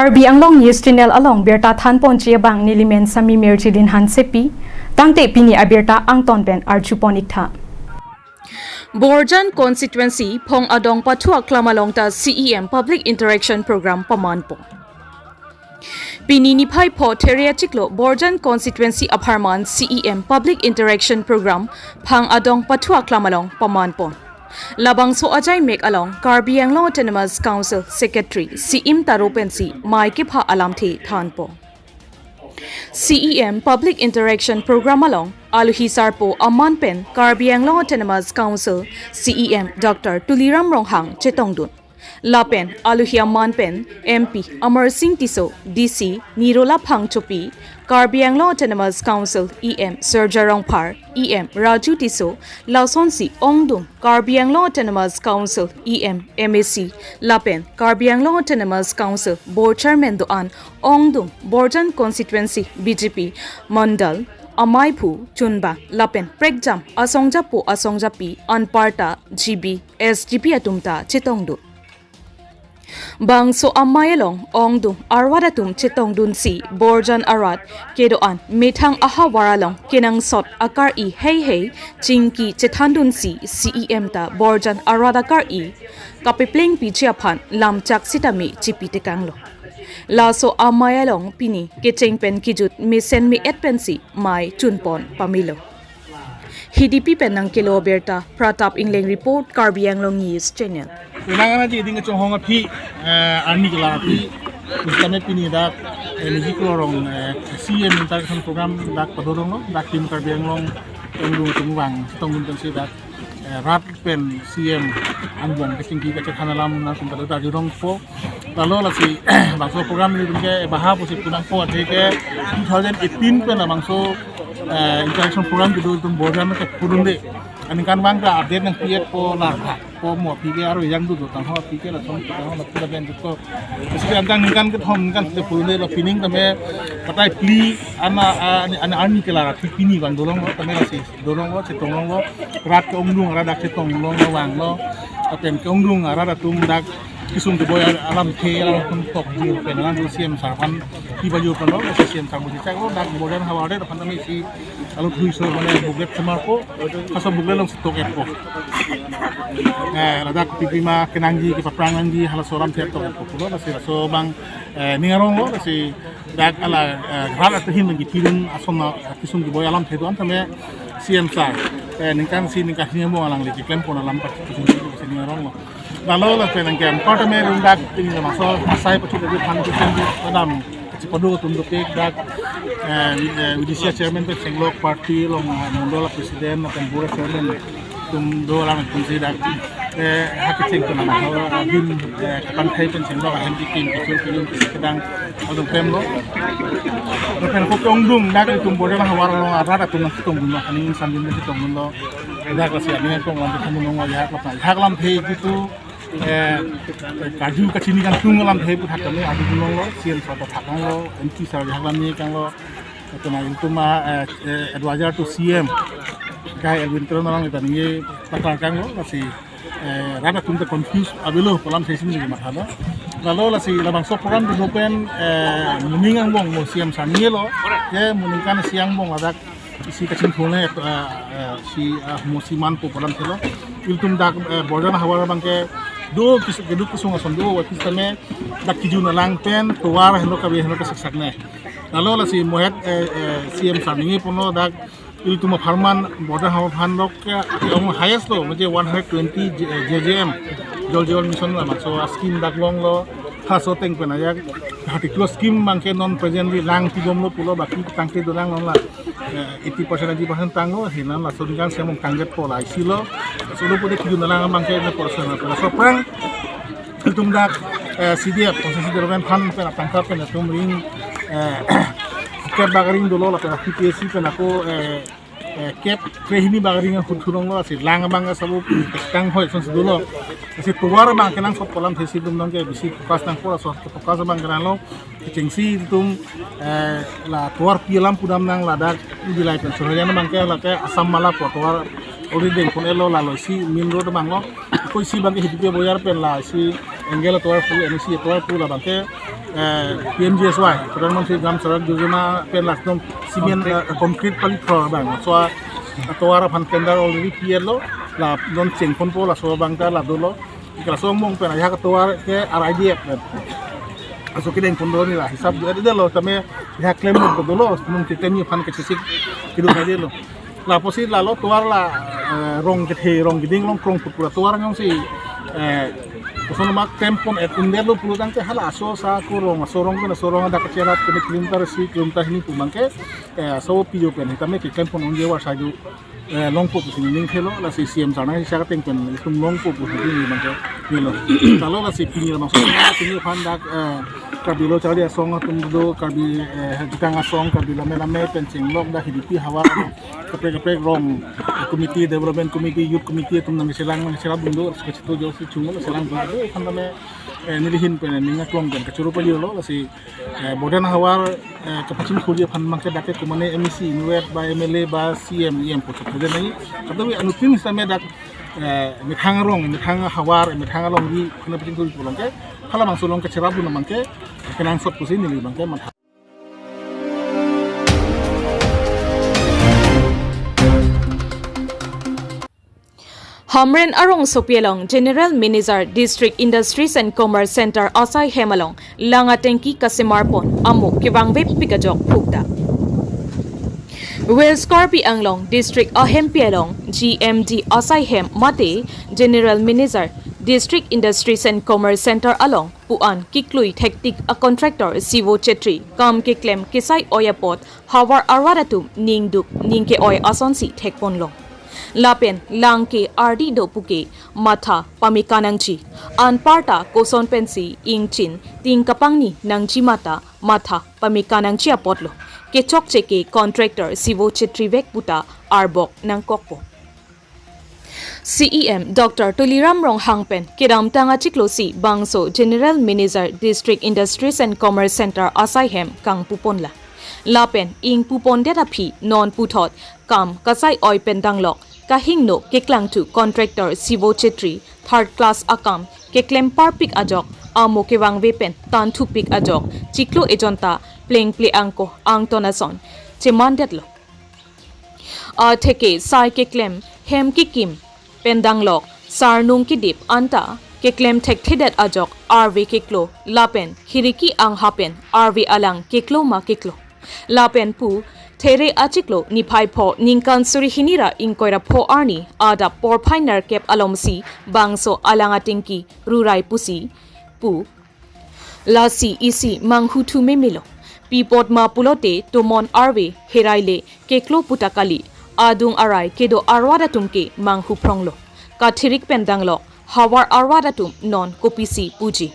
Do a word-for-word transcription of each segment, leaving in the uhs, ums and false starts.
Karbi Anglong News Channel along birta thanponji abang nelimen Sami Merjilin Hansepi, tangte pini abirta angton pen arjupon iktha. Borjan Constituency Phong Adong Pathu Aklam along ta C E M Public Interaction Program pamanpo. Pini niphai pho Theria Chiklo Borjan Constituency apharman C E M Public Interaction Program Phong Adong Pathu Aklam along pamanpon. Labangso ajai mek along Karbi Anglong Autonomous Council Secretary Siim Taro pensi mai kepha alamthe thanpo. C E M Public Interaction Program along aluhi sarpo aman pen Karbi Anglong Autonomous Council C E M Doctor Tuliram Ronghang chetongdun. Lapen aluhi aman pen M P Amarsing Tisso, D C Nirola Phangchopi, Karbi Anglong Autonomous Council E M Surja Rongphar, E M Raju Tisso, lasonsi ongdung Karbi Anglong Autonomous Council E M, M A C, lapen Karbi Anglong Autonomous Council Board Chairman do-an ongdung Borjan Constituency B J P Mandal amaiphu chunbang lapen prekjam asongjapo asongjapi anparta G B, S G B atum ta chetongdun. Bangso amei along ongdung arat atum chetongdunsi Borjan arat kedo-an methang ahavar along kenangsot akar-i heihei chingki chethandunsi C E M ta Borjan arat akar-i kapeplengpiji aphan lamchak sitame chipitekanglo. Laso amei along pini kecheng pen kejut mesen me-et pensi mai chunpon pamelo. Hidipi pen nangkelo abirta, Pratap Ingleng report, Karbi Anglong News Channel. Penang anaji ding chonghong aphi, eh, arni kelang aphi, kami pini dak, eh, niji kolorong, eh, C E M interaction program dak padoronglo, dak Team Karbi Anglong, tongdung tongwang, tongdung tongsi dak, eh, rat pen C E M angbong kachingki kachethan alam nangtum kadokave arjurongpo. Lalo lasi bangso program ini ke baha pusi punangpo, athe ke two thousand eighteen pen labangso, eh, interaction program kedo itum Borjan ke purunde. Aningkan bang ke update nangpi-etpo, larpo mo aphi ke aro yang duduk tangho aphi ke lason tangho lapu laben duduk. Pusi ke angkang ningkan kethom ningkan sita purunde lo, pining tame patai phli ana, ana, ana arni kelang aphi pini bang dolonglo, tame lasi dolonglo, chetongdunlo, rat ke-ongdung arat dak chetongdunlo, vanglo, lapen ke-ongdung arat atum dak kesung keboi alamthe alam atum tokji pen alam C E M sir aphan kipaju penlo, C E M sir muji chaklo, dak Borjan havar det aphan tame isi alu thui so mane booklet semarpo, halaso booklet alongsi tok-etpo. Eh, ladak pipima kenangji, kepaphrang nangji, halaso alamthe tok-etpo pulo, lasi laso abang, eh, ning aronglo, lasi dak hala, eh, rat atum ahin nangji thidun ason na, eh, kesung keboi alamthe do-an tame C E M sir, eh, ningkan isi ningkan hini angbong alangli keklempo alam pati kesung keboi si ning aronglo. Lalo lapen nangke anparta me rum dak pini labangso asai pachit lagi phan kusen di padam kachipado atum dopik dak, eh, wi-, eh, V D C chairman pen chenglok, party along, eh, mandal president lapen board chairman atum do alam atum si dak, eh, hakecheng pen alam ho, eh, bin, eh, kapanthai pen chenglok ahem kikim kichul kilim kedang along klemlo. Lapen ke-ongdung dak itum Borjan havar along arat atum nangchetongdunlo, aning sandin nangchetongdunlo. Dak lasi aning kong lam chetongdunlo, ajahak lam, ajahak alamthe jitu, eh, karju kachini kangtung alamthe aputhak kami arjulonglo, C E M sir aputhak kanglo, M P sir ajahak alam nangkanglo. Lapen itum, eh, eh, advisor to C E M, Gai Elwin Teron along itum nangpaklar kanglo, lasi, eh, rat atum ta confuse avelo pu alamthe si neli mathalo. Lalo lasi labangso program kedo pen, eh, moning angbong mo C E M sir ningjelo, ke moning kan isi angbong ladak isi kachingthurle, eh, eh, si, eh, mo si manpo pu alamthelo. Ilitum dak, eh, Borjan havar abang ke do kis-, kedo kesung ason do, aphi tame dak kejun alang pen tovar henlo kave henlo kesaksaknei. Lalo lasi mohet, eh, eh, C E M sir ningjeponlo dak ilitum apharman Borjan havar aphan lok ke ong highest lo, mane one hundred twenty J-, J J M, Jal Jeevan Mission labangso a-scheme dak longlo, halaso ateng pen ajak thirty-two scheme abang ke non presently lang pibomlo pulo, baki tangte dolang longlo, eh, eighty percent, eighty percent tanglo, hinan laso ningkan semong tangdet po la isi lo, solo pute kejun alang abang ke na porson na porson aphrang, itum dak, eh, C D F, Constituency Development Fund pen atangka pen itum ring, eh, kep bak aring dolo lapen P P A C pen ako, eh, eh, kep krehini bak aring ahut thulonglo, lasi lang abang ke sabo tang hoi ason si dolo. Lasi tovar abang kenangsot pu alamthe si itum nangke bisi focus nangpo, laso focus abang kenanglo. Kechengsi itum, eh, la tovar pi alam pudamnang ladak bilai pen Surhaijan abang ke lake Assam Mala pu tovar already dengpon-etlo, lalo isi main road abang lo. Ako isi abang ke Hidipi abojar pen la isi Engel atovar pu, N O C atovar pu labang ke Eh, P M G S Y, Pradhan Mantri Gram Sadak Yojana pen lason cement, eh, concrete pali thor abang. So, atovar aphan tender already P L lo, la non chengponpo laso abang ta la dolo. Laso angbong pen ajahak atovar ke R I D F pen. Laso kedeng pon dolo neli la hisap dolo, tame ajahak klem dolo, non keklem aphan kechesik kedo kai dolo. Lapusi lalo tovar la, eh, rong kethe, rong keding, rong krong put pura tovar angbong si, eh, koson ma klem pon-et un-edetlo pulo tangte hala aso aso ako rong, aso rong pen aso rong adak kacherat pen kilometer isi kilometer hini pu abangke, eh, aso pijo pen tame keklem pon un'e avarsai do, eh, longpo pusi ning thelo, lasi C M sir nangkesik ateng pen itum longpo pusi neli abangke nelo. Lalo lasi pini abang so pini aphan dak, eh, Karbi Lo Charli Asong atum do, Karbi, eh, Jutang Asong, Karbi Lame Lame pen chenglok dak Hidipi havar kaprek kaprek rong committee, development committee, youth committee atum nangkeselang nangkeserap dun do, kachito jo si chungo selang dun do, aphan tame, eh, neli ahin pen ning aklong pen kachoro pajirlo, lasi, eh, Boden havar, eh, kapachingthurji aphan abangke dak ke komane M A C inutvet ba M L A ba C M, E M pu chot pajir nangji. Kadokave anuttin sitame dak, eh, methang arong, methang havar, methang alongri aphan pachingthurji pulo tangte, halabangso along kacherap dun abangke kenangsot pusi neli abangke matha. Hamren arongsopi along General Manager District Industries and Commerce Center asai hem along lang atengki kasemar pon amo kevangvepik ajok phukdak. West Karbi Anglong District ahempi along G M D asai hem mate General Manager District Industries and Commerce Center along pu-an keklui thektik a contractor Sivo Chetri kam keklem kesai oi apot havar arvat atum ning duk ning ke-oi asonsi thekponlo. Lapen lang ke ardi do puke matha pameka nangji. Anparta koson pensi ingchin ting kapangni nangji mata matha pameka nangji apotlo. Kechokche ke contractor Sivo Chetri vek puta arbok nangkokpo. C E M Doctor Tuliram Ronghang pen kedamtang achiklo si bangso General Manager District Industries and Commerce Center asai hem kangpuponlo. Lapen ingpupondet aphi non puthot kam kasai oi pen danglok kahingno keklangthu contractor Sivo Chetri third class akam keklem parpik ajok amo kevangve pen tanthupik ajok chiklo ejon ta plengple angko angton ason chemandetlo. Atheke sai keklem hem kekim pen danglok sarnung kedip anta keklem thekthedet ajok arve keklo lapen khiriki angha pen arve alang keklo ma keklo. Lapen pu there achiklo niphai pho ningkan suri hini ra ingkoi ra pho arni adap porphai nerkep alomsi bangso alang atengki rurai pusi pu. Lasi isi manghu thu memelo. Pi apot ma pulote tomon arve heraile keklo puta kali. Adung arai kedo arvat atum ke manghu phronglo. Kathirik pen danglok havar arvat atum non kopisi puji.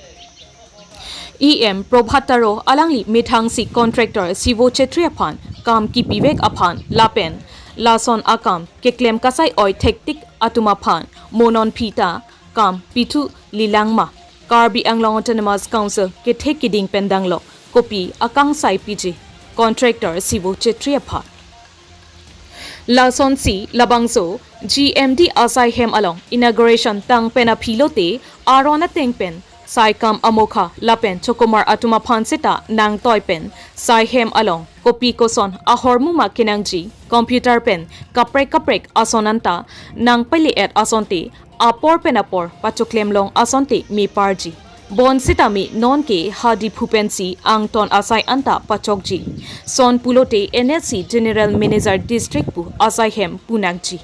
E M Prabhat Taro alangli methangsi contractor Sivo Chetri aphan kam kipivek aphan lapen lason akam keklem kasai oi thektik atum aphan mo non phi ta kam pithu lilang ma. Karbi Anglong Autonomous Council kethe keding pen danglok kopi akangsai piji contractor Sivo Chetri aphan. Lasonsi labangso G M D asai hem along inauguration tang pen aphi lote aron ateng pen sai kam amokha lapen chokomar atum aphan seta nangtoi pen sai hem along kopi koson ahormu ma kenangji computer pen kaprek kaprek ason anta nangpele-et asonte apor pen apor pachoklem long asonte meparji. Bonsitame nonke hadi phu pensi angton asai anta pachokji. Son pulote N S C General Manager District pu asai hem punangji.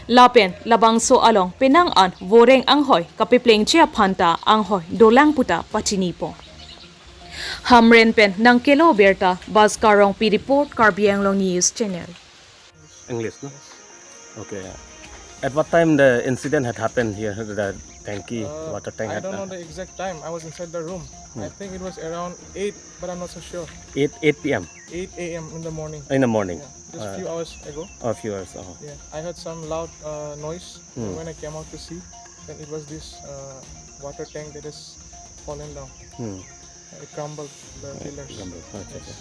Lapen labangso along penang an voreng anghoi kapeplengji aphan ta anghoi dolang puta pachinipo. Hamren pen nangkelo birta Bhaskar Rongpi report, Karbi Anglong News Channel. English, no? Okay. At what time the incident had happened here? The tanky, Uh, water tank I had, don't know uh, the exact time. I was inside the room. I Hmm. think it was around eight, but I'm not so sure. Eight, eight P M? Eight A M in the morning. In the morning? Yeah, just Uh, few hours ago. A few hours, oh. Yeah, I heard some loud, uh, noise. Hmm. When I came out to see, then it was this, uh, water tank that has fallen down. Hmm. It crumbled the Uh, pillars. Crumbled. Okay, Yes. okay.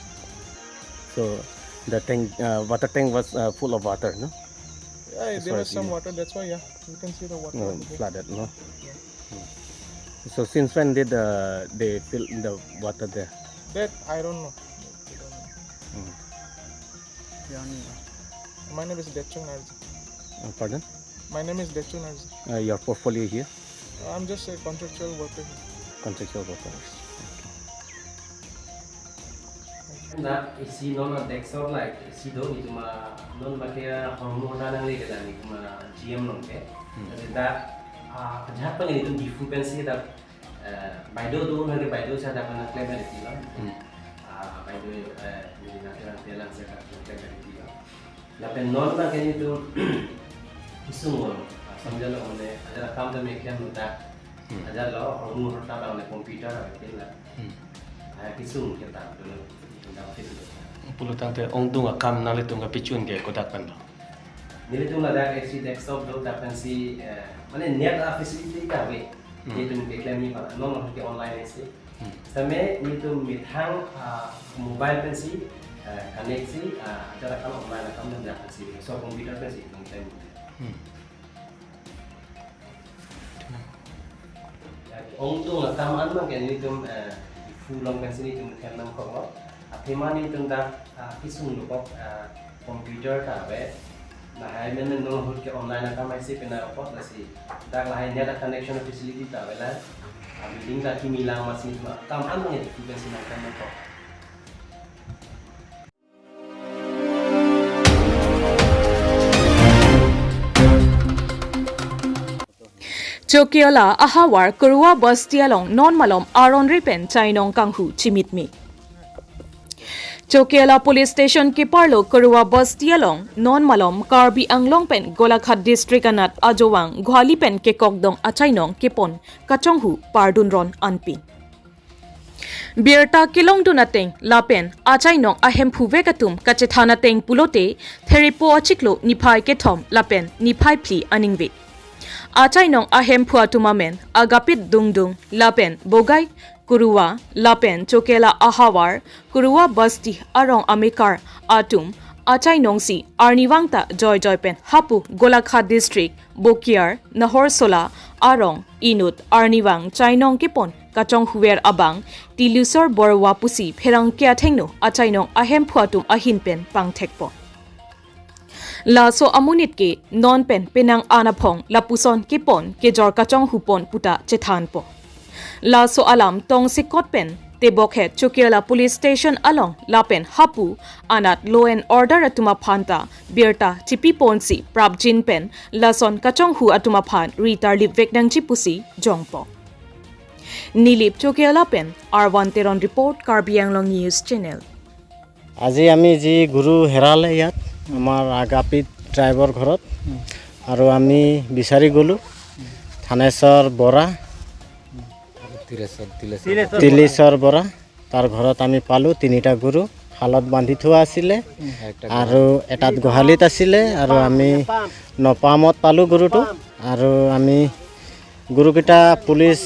So the tank, uh, water tank was, uh, full of water, no? Yeah, That's there why was some it water. That's why, yeah, you can see the water No, over there. Flooded, no? Yeah. Hmm. So since when did uh, they fill the water there? That I don't know. I don't know. Hmm. Your name? My name is Dechung Narji. Uh, pardon? My name is Dechung Narji. Uh, your portfolio here? I'm just a contractual worker here. Contractual worker. Dak isi non a desk or like isi do, nelitum a non baki ahormu ta nangle ke dak nelitum a G M along ke. Hmm. Jadi dak, ah, ajahak pen nelitum Diphu pensi dak, eh, baido do nangke baido si dak nangklem ri tilo. Hmm. Ah, baido, eh, neli nangke nangke lang si dak nangklem ri tilo. Lapen non baki nelitum kesung lo, ah, samjalo mane ajat akam ta meklem lo dak. Hmm. Ajatlo, ahormu ahorta bang le computer ave pin la. Hmm. Ah, kesung ke ta dolo, dam pin lo. Pulotangte ongdung akam nanglitum kapachun ke kodak pen lo? Nelitum ladak isi desktop do, dak pensi, eh, mane net a facility ta ave. Hmm. Nelitum keklem ni pa, non non ke online si. Hmm. Same nelitum methang, ah, mobile pensi, eh, connect si, ah, ajat akam online akam dan dak pensi. So computer pensi nangklem. Hmm. Ongdung akam an bang ke nelitum, eh, Diphu along pensi nelitum klem nangkok lo. Athema nelitum dak, ah, kesung dokok, ah, computer ta ave. Lahai men men non ahut ke online akam hai si pena apot lasi dak lahai net connection facility ta ave la. Ah, building ta kimi lang amatsi nelitum akam an bang ke Diphu pensi nangklem nangkok. Chokiola ahavar Kurua Basti along non malom aron ri pen chainong kanghu chimitmi. Chokiola Police Station keparlo Kurua Basti along non malom Karbi Anglong pen Golaghat District anat ajovang Guwahati pen kekokdong achainong kepon kachonghu pardun ron anpin. Birta kelongdun ateng lapen achainong ahemphu vek atum kachethan ateng pulote Theripo achiklo niphai kethom lapen niphai phli aningve. Achainong ahemphu atum amen Agapit Dungdung lapen Bogai Kurua lapen Chokiola ahavar Kurua Basti arong amekar atum achainong si arnivang ta joijoi pen hapu Golaghat District Bokiar Nahorsola arong inut arnivang chainong kepon kachonghuver abang Tilusor Borwa pusi pherangke athengno achainong ahemphu atum ahin pen pangthekpo. Laso amonit ke non pen penang anaphong lapuson kepon kejor kachonghu pon puta chethanpo. Laso alam tongsekot pen tebokhet Chokiola Police Station along lapen hapu anat law and order atum aphan ta birta chipi ponsi prapjin pen lason kachonghu atum aphan ritar lipvek nangji pusi jongpo. Nilip Chokiola pen R one Teron report, Karbi Anglong News Channel. আজি আমি যি গুৰু হেৰালে ইয়াত আমাৰ আগাপিত ট্ৰাইবৰ ঘৰত, আৰু আমি বিচাৰি গ'লোঁ থানেশ্বৰ বৰা, তিলেশ্বৰ, তিলেশ্বৰ। তিলেশ্বৰ বৰা, তাৰ ঘৰত আমি পালোঁ তিনিটা গুৰু, শালত বান্ধি থোৱা আছিলে আৰু এটাত গোহালিত আছিলে আৰু আমি নপামত পালোঁ গুৰুটো। আৰু আমি গুৰুকেইটা পুলিচ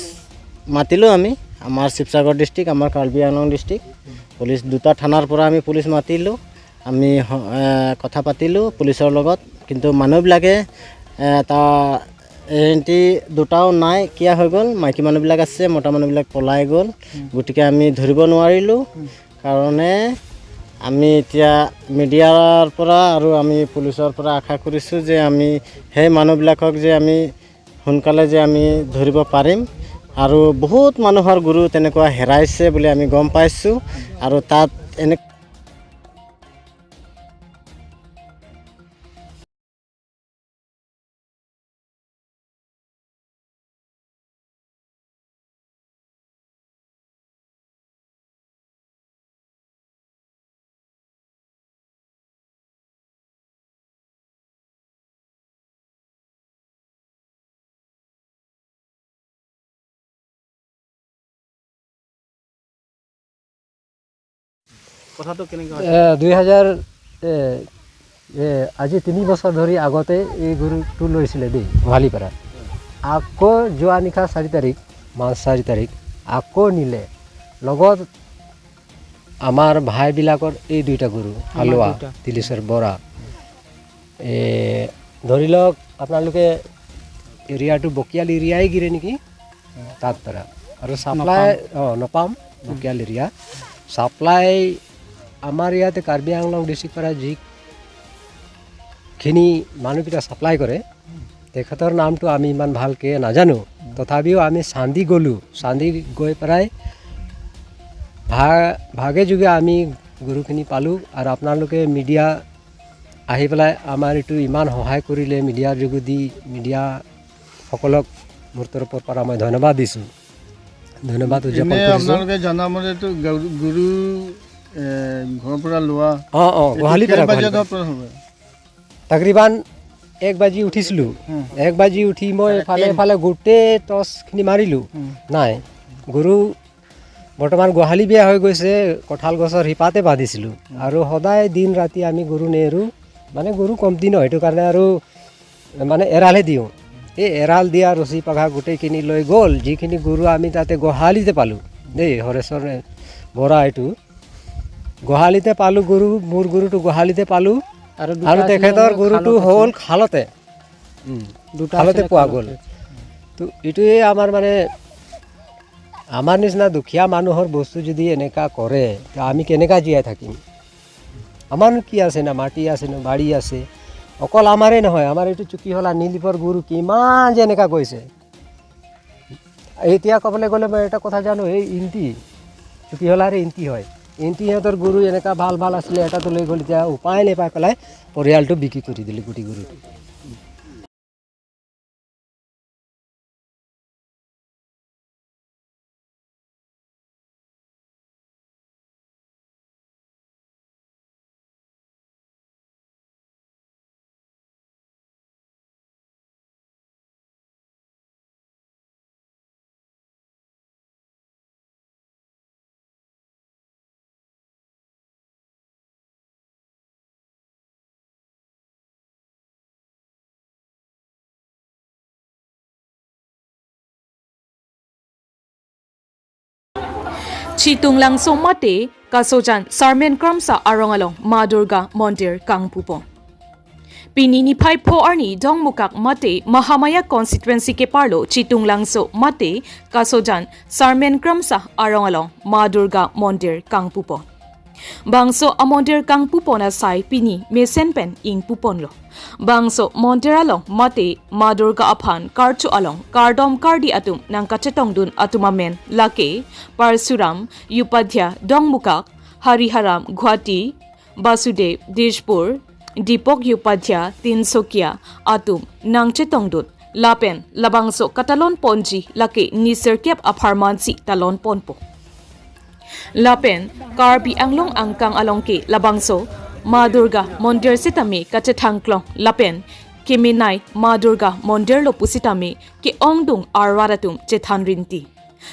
মাতিলোঁ আমি, আমাৰ শিৱসাগৰ ডিষ্ট্ৰিক্ট, আমাৰ কাৰ্বি আংলং ডিষ্ট্ৰিক্ট পুলিচ দুটা থানাৰ পৰা আমি পুলিচ মাতিলোঁ। আমি হ-, এ, কথা পাতিলোঁ পুলিচৰ লগত, কিন্তু মানুহবিলাকে, এ, এটা এ এন টি দুটাও নাই, কিয় হৈ গ'ল? মাইকী মানুহবিলাক আছে, মতা মানুহবিলাক পলাই গ'ল। গতিকে আমি ধৰিব নোৱাৰিলোঁ কাৰণে আমি এতিয়া মিডিয়াৰ পৰা আৰু আমি পুলিচৰ পৰা আশা কৰিছোঁ যে আমি সেই মানুহবিলাকক যে আমি সোনকালে যে আমি ধৰিব পাৰিম। আৰু বহুত মানুহৰ গুৰু তেনেকুৱা হেৰাইছে বুলি আমি গম পাইছোঁ। আৰু তাত এনে কথাটো কেনেকে হয়? এ, দুই হাজাৰ, এ, এ, আজি তিনি বছৰ ধৰি আগতে এই গৰুটো লৈছিলে দেই, গোহালিৰ পৰা। আকৌ যোৱা নিশা চাৰি তাৰিখ, মাৰ্চ চাৰি তাৰিখ, আকৌ নিলে। লগত আমাৰ ভাইবিলাকৰ এই দুইটা গৰু, আমাৰ হালোৱা, দুটা। তিলেশ্বৰ বৰা। এ, ধৰি লওক, আপোনালোকে এৰিয়াটো বকিয়াল এৰিয়াই গিৰে নেকি? তাত পৰা। আৰু চাপ্লাই, নপাম। অ, নপাম, উম। বকিয়াল এৰিয়া। চাপ্লাই আমাৰ ইয়াতে কাৰ্বি আংলং ডিষ্ট্ৰিক্ট পৰা যিখিনি মানুহকেইটা চাপ্লাই কৰে, তেখেতৰ নামটো আমি ইমান ভালকে নাজানো। উম। তথাপিও আমি চান্দি গ'লো। চান্দি গৈ পেলাই ভা-, ভাগে যোগে আমি গৰুখিনি পালোঁ। আৰু আপোনালোকে মিডিয়া আহি পেলাই আমাৰ এইটো ইমান সহায় কৰিলে, মিডিয়াৰ যোগেদি মিডিয়াসকলক মোৰ তৰফৰ পৰা মই ধন্যবাদ দিছোঁ, ধন্যবাদ উদযাপন এনে কৰিছোঁ। আপোনালোকে জনা মতেতো গৰু, গৰু, এ, ঘৰৰ পৰা লোৱা, অ, অ, এইটো গোহালিৰ পৰা, কেই বাজে গোহালিৰ পৰা। পৰা হ'ব? তাকৰিবান এক বাজি উঠিছিলোঁ। হুম। এক বাজি উঠি মই এফালে এফালে গোটেই টৰ্চখিনি মাৰিলোঁ। হুম। নাই, গৰু বৰ্তমান গোহালি বেয়া হৈ গৈছে, কঁঠাল গছৰ শিপাতে বান্ধিছিলোঁ। হুম। আৰু সদায় দিন ৰাতি আমি গৰু নেৰো, মানে গৰু কমটি নহয়, সেইটো কাৰণে আৰু মানে এৰালহে দিওঁ। এই এৰাল দিয়া ৰছী পাঘা গোটেইখিনি লৈ গ'ল, যিখিনি গৰু আমি তাতে গোহালিতে পালোঁ দেই, হৰেশ্বৰ বৰা এইটো। গোহালিতে পালোঁ গৰু, মোৰ গৰুটো গোহালিতে পালোঁ। আৰু দুটা আৰু আছিলে তেখেতৰ মোৰ গৰুটো খালত আছে। হ'ল খালতে। উম, দুটা খালতে আছিলে পোৱা খালত। গ'ল। তো এইটোৱে আমাৰ মানে, আমাৰ নিচিনা দুখীয়া মানুহৰ বস্তু যদি এনেকা কৰে, তো আমি কেনেকা জীয়াই থাকিম? আমাৰনো কি আছে, না মাটি আছে, না বাৰী আছে? অকল আমাৰে নহয়, আমাৰ এইটো চুকীহলা নীলিপৰ গৰু কিমান যে এনেকা গৈছে। এতিয়া ক'বলৈ গ'লে মই এটা কথা জানো, এই ইন্তি, চুকীহলাৰে ইন্তি হয়। ইন্তি সিহঁতৰ গৰু এনেকা ভাল ভাল আছিলে, এটাতো লৈ গ'ল, এতিয়া উপায় নাপাই পেলাই পৰিয়ালটো বিক্ৰী কৰি দিলে গোটেই গৰুটো। Chitunglangso mate Kasojan Sarmen Kramsa arong along Ma Durga Mondir kangpupon. Pini niphai pho arni Dongmukak mate Mahamaya constituency keparlo Chitunglangso mate Kasojan Sarmen Kramsa arong along Ma Durga Mondir kangpupon. Bangso amondir kangpupon asai pini mesen pen ingpuponlo. Bangso mondir along mate Ma Durga aphan karcho along kardom kardi atum nangkachetongdun atum amen lake Parsuram Upadhyay Dongmukak, Hariharam Guwahati, Basudev Dispur, Deepak Upadhyay Tinsukia atum nangchetongdun. Lapen labangso katalon ponji lake nisirkep apharmansi talon ponpo. Lapen Karbi Anglong angkang along ke labangso Ma Durga Mondir sitame kachethangklong lapen kemenei Ma Durga Mondir lo pusitame ke-ongdung arwar atum chethan rinti.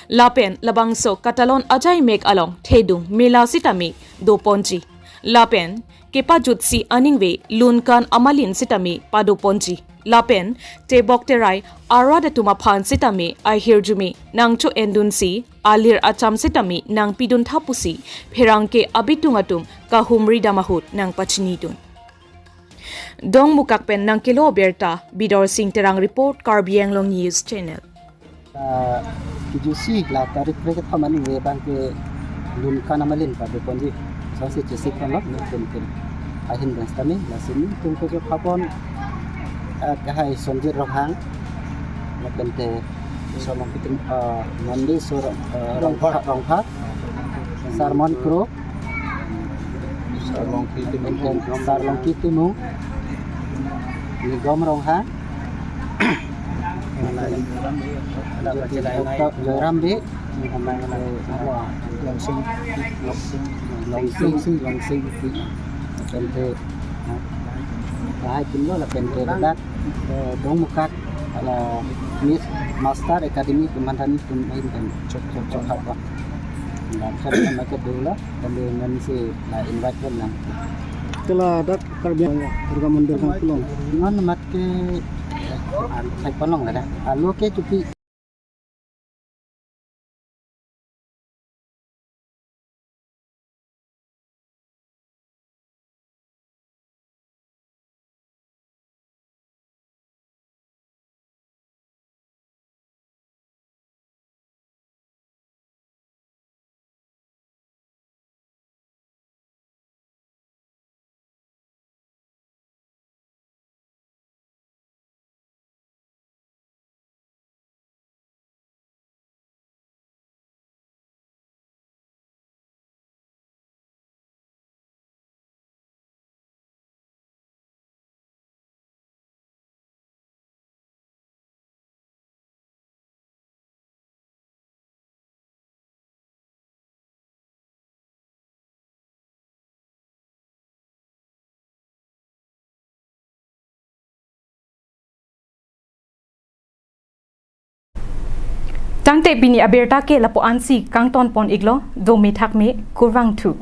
Lapen labangso katalon ajai mek along thedung mela sitame doponji. Lapen kepajutsi aningve lunkan amalin sitame padoponji. Lapen tebok terai arwar atum aphan sitame ahirjume nangcho-endunsi alir acham sitame nangpidun tha pusi pherangke abitung atum kahumri dam ahut nangpachinidun. Dongmukak pen nangkelo abirta Bidor Sing Terang report, Karbi Anglong News Channel. Ah, kejutsi la tarik krekethom aningve abang ke lunkan amalin padoponji. Songsi chesik kan lo, nelitum ke ahin dan sitame, lasi nelitum kejok hapon, ah, kehai Sonjit Ronghang, lapen te Sarlong Kitim, ah, Mandi Sur, ah, Rongpha, Rongpha, Sarmon Kro, Sarlongki Timung. Sarlongki Timung, Nigom Ronghang, Joyram Bey, Longsing, Longsing, Longsing, lapen te, ah, hai tim lo lapen te ladak, eh, Dongmukak, ala Miss Master Academy kemantan tum ahin kan chok chok chok hapa. Lam chak na ke dula, kami ngan si la invite ko nang. Kela dak Karbi Anglong Durga Mandir kangpulong. Ngan mat ke, eh, an sai panong la da. Alo ke chupi. Tangte pini abirta ke lapu-ansi kangton pon iklo, dome thakme, kurvangthu.